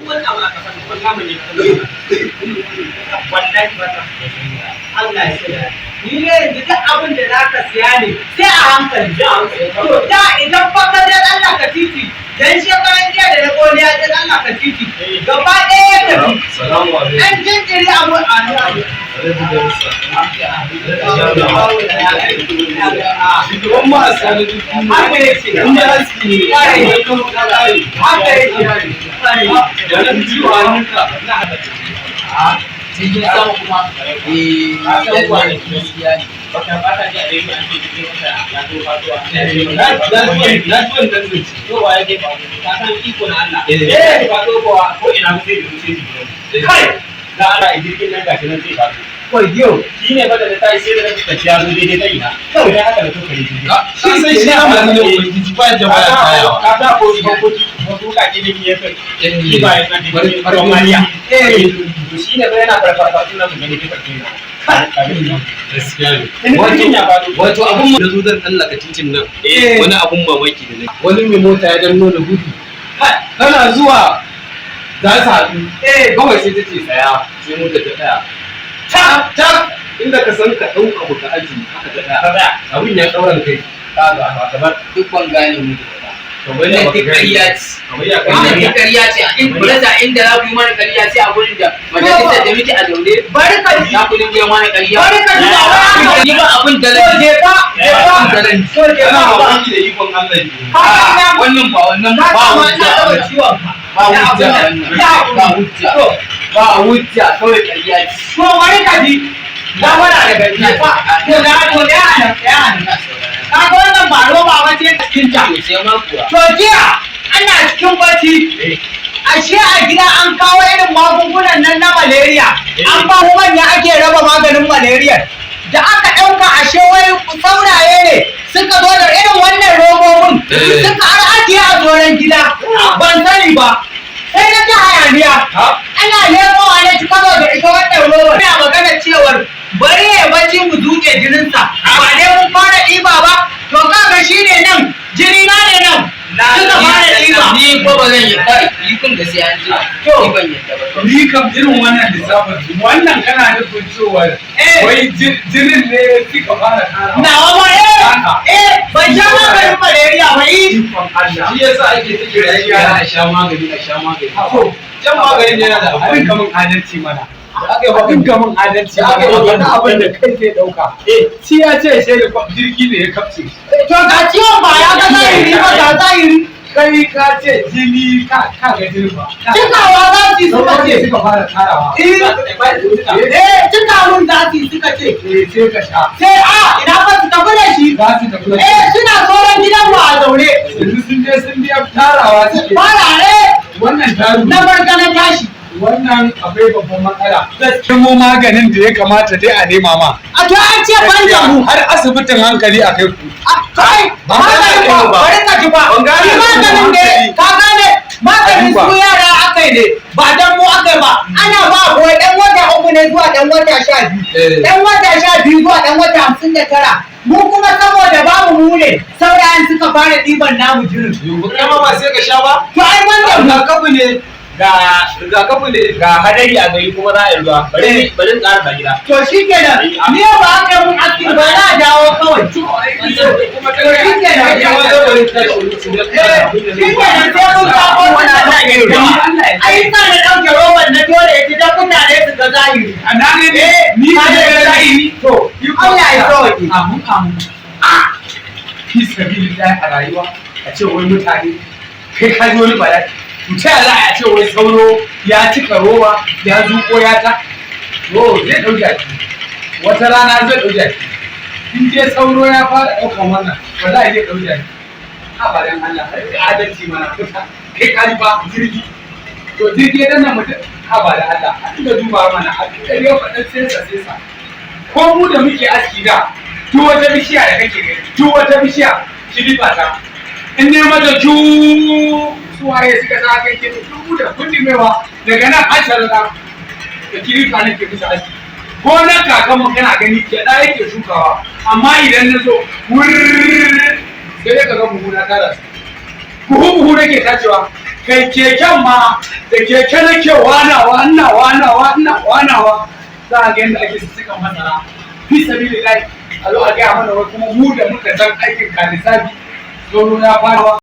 Wani abu a kasar nan, wallahi ne wallahi ba ta. Allah ya tsaya. Ni ne yanzu duk abin da za ka siya ne sai a hankali. To da idan fa ka je Allah ka titi, dan shekaran jiya da na goni ya je Allah ka titi, gaba ɗaya ya tafi. Salamu alaikum. An jinjiri abu a Shugaban ma'asa na duk duniya. Haka yake. In da aski ne. Ƙwarai. Idan ka ƙare. Haka yake. Da nan ciwo hannunka. Jirgin sama kuma eh lallai gaskiya ne. Baka ba ta ji a rediyo an ce jirgin wata ya zo faduwa. Na ji wannan zance. Zowa yake ba ka san iko na Allah. Eh. Eh, ba zo ba ko ina ba sai da wuce jirgin. Kai! Da Allah jirgin nan gashi nan zai faɗo. Wayyo. Shi ne fa da na tashi sai da na fuskanci ya zo daidai ta ina. Kawai dai haka da kuka yi jirgin. Shi sai shi amari ne Ubangiji ba yadda baya kayawa. Ka sa ko bankoki wasu wukake da ke yakan kifayen nan da ke ruwan maliya. Eh. To shi ne fa yana farfarfa suna mu gani duka kenan. Gaskiya ne. Jirgin ya faɗo. Wato abun na zo zan tsallaka titin nan. Eh. Wani abun mamaki da nake. Wani mai mota ya danno da gudu. Tana zuwa za su haɗu. Eh. Kawai sai ta ce tsaya sai mota ta tsaya. Tak tak inda ka san ka ɗau abu ka aji haka ta tsaya. Kaza. Abin ya ɗauran kai. Kaza ba kamar Duk ban gane mu da ba. Kamar ya Wannan baka duk gane. ƙarya ce. Kamar ya Wannan gane. duk ƙarya ce. In kula inda za ku yi mana ƙarya sai a gurin da majalisar da muke a zaune. Bari ka ji. Za ku dinga yi mana ƙarya. Bari ka ji ba wai haka. Ni ba abin da To je ka, je ka. To je Kana ka. mamaki da ikon Allah ke. Ka ga Wannan ba wannan ka ba ga ma hujja ina taɓa wannan. ciwon ka. Ba hujja wannan. Ya Ba hujja. To, Ba hujja kawai ƙarya ce. to bari ka ji. Na fara daga je ka. To na to ɗaya a nan, ɗaya a nan. Ka ga wannan ba roba ba ce cikin ta. To sai ma kuwa. To jiya ana cikin bacci. Ashe a gida an kawo irin magungunan nan na malaria. An ba mu manya ake raba maganin malaria. Da aka ɗauka ashe wai sauraye ne suka zo da irin wannan robobin Eh. suka har ajiye a zoren gida. Ban sani ba. Sai na ji hayaniya. Ana lemowa na ci karo da ita wannan robar. Ina magana cewar bari ya bacci mu zuƙe jininsa. Ba dai mun fara ɗiba ba. To kaga shi ne nan jini na ne nan. Suka fara ɗiba. Ni ko ba zan yi ba. Ni kun da sai an ji. To. Ni ban yadda ba. Ni kam irin wannan lissafin wannan kana nufin cewa Eh. wai jinin ne suka fara karawa. Nawa ma eh eh ban sha maganin malaria ba eh. Ikon Allah. Shi yasa ake ta kira yara a sha magani a sha magani. To, Shan maganin yana da abin amfani. kamun adalci mana. Aka yi Abin kamun adalci Aka mana. yi Wani abin da kai zai ɗauka. Shi ya ce sai da jirgi ne ya kafce. To ga ciwon ba ya ga zahiri ba ga zahiri. Kai ka ce jini ka ka ga jini ba. Cikawa za su yi suka Suka ce ce. suka fara karawa. Eh eh cika mun za su yi suka ce. Eh sai ka sha. Sai a ina fa su tafi da shi. Za su tafi da shi. Eh suna sauran gidan mu a zaune. Yanzu sun je sun biya tarawa suke. Fara eh Wannan taru. na farka na tashi. Wannan akwai babban matsala. Nemo maganin da ya kamata dai a nema ma. A to an ce ban da mu. Har asibitin hankali a kai ku. A kai Ba maganin gane ba ba. bari ka ji ba. Ban gane Shi maganin ne hankali. ka gane maganin Duba. su yara aka yi ne ba dan mu aka yi ba. Ana ba kuwa dan wata 3 ne zuwa dan wata 12. Eh. Dan wata 12 zuwa dan wata 59. Mu kuma saboda babu mu ne saurayen suka fara ɗiban namu jirin. Yau kai ma ba sai ka sha ba. To ai wanda mu Rigakafi ne. Ga Rigakafi ne. ga hadari a gari kuma za a yi ruwa. Bari bari in ƙarasa gida. to shi kenan ni yau ba aka yi mun aski ba na dawo kawai. Kuma To shi kenan. Ni ma zan bari tashi wuce ne. Eh, shi kenan sai mun kawo wannan Ai sa na ɗauke roban na dole ya ci don mutane su ga zahiri. A na ne ne ni Ka ne ga da zahiri. To, Allah ya sauke. Amin amin. Fi sabilillahi a rayuwa a ce wai mutane kai ka ji wani bala'i. To ta yaya za a ce wai sauro ya cika roba ya zuƙo ya ta. To zai ɗau jaki. Wata rana zai ɗau jaki. In dai sauro ya fara ɗaukan wannan wallahi zai ɗau jaki. Ha ba dan Allah har adalci mana kuta. Kai ka ji ba jirgi. To jirgi ya danna mutum ha ba da Allah a dinga duba mana a dinga yau faɗan sesa sesa. Ko mu da muke aski da duk wata bishiya da kake gani duk wata bishiya kilifa ta in ne mata ju su waye suka sa kai ke dubu da kundumewa daga nan ashirin da kilifa nake musu aski ko nan kakanmu kana gani gyaɗa yake shukawa amma idan na zo wurr sai dai ka ga buhu na tara su buhu buhu nake tacewa Kai, keken ma da keke nake wanawa, ina wanawa, ina wanawa. Za a ga yadda ake sussukan masara. Fi sabilillahi, a zo a gaya mana wai kuma mu da muka san aikin kalisabi, sauro ya fara.